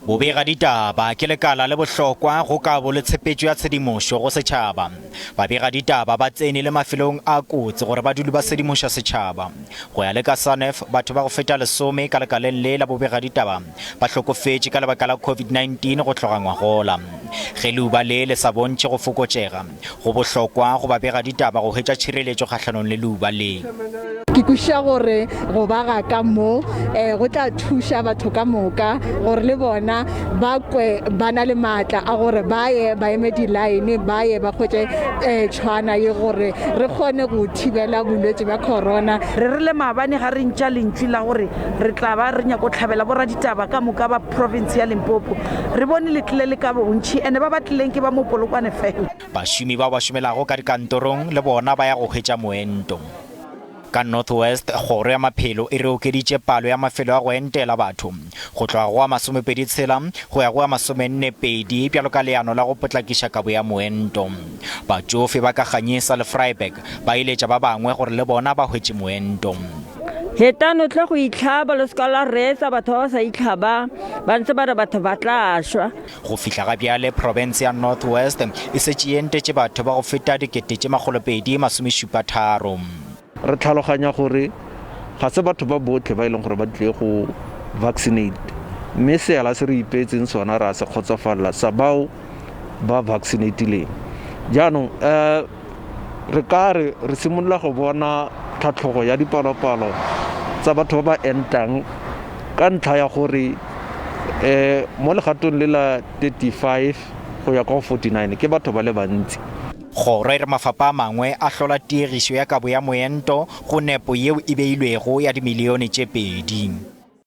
Bobegaditaba ke lekala le bohlokwa go kabo le tshepetšo ya tshedimošo go setšhaba. Babegaditaba ba tsene le mafelong a kotsi gore ba dule ba sedimoša setšhaba. Go ya le ka SANEF, batho ba go feta lesome ka lekaleng le la bobegaditaba ba hlokofetše ka lebaka la COVID-19 go tloga ngwagola. Ge leuba le le sa bontšhe go fokotšega, Go bohlokwa go babegaditaba go hwetša tšhireletšo kgahlanong le leuba le. Ke kwešiša gore go ba ga ka mo go tla thuša batho ka moka gore le bona ba kwe ba na le maatla a gore ba ye ba eme dilaene, ba ye ba hwetše tšhwana ye gore re kgone go thibela bolwetši bja corona. Re rile maabane ga re ntša lentšu la gore re tla ba re nyako hlabela boraditaba ka moka ba province ya Limpopo. Re bone le tlile le ka bontši ene ba ba tlileng ke ba mo Polokwane fela. Bašomi bao ba šomelago ka dikantorong le bona ba ya go hwetša moento. Ka North West, Kgoro ya Maphelo e re okeditše palo ya mafelo a go entela batho go tloga go a masomepedi tshela go ya go a masomenne pedi bjalo ka leano la go potlakiša kabo ya moento. Batšofe ba ka Ganyesa le Vryburg ba eletša ba bangwe gore le bona ba hwetše moento. Hetano tle go itlhaba, lo seka la reetsa batho ba ba sa itlhabang, ba ntse ba re batho ba tla shwa. Go fihla ga bjale, profense ya North West e šetše e entetše batho ba go feta 2073. Re tlhaloganya gore ga se batho ba botlhe ba e leng gore ba tlile go vaccinate, mme seala se re ipeetseng sona re a se kgotsofalela sa bao ba vaccinatileng. Jaanong um Re ka re re simolola go bona tlhatlhogo ya dipalopalo tsa batho ba ba entang ka ntlha ya gore um mo legatong le la 35 go ya kwa go 49 ke batho ba le bantsi. Kgoro e re mafapha a mangwe a hlola tiegišo ya kabo ya moento go nepo yeo e beilwego ya dimilione tše pedi.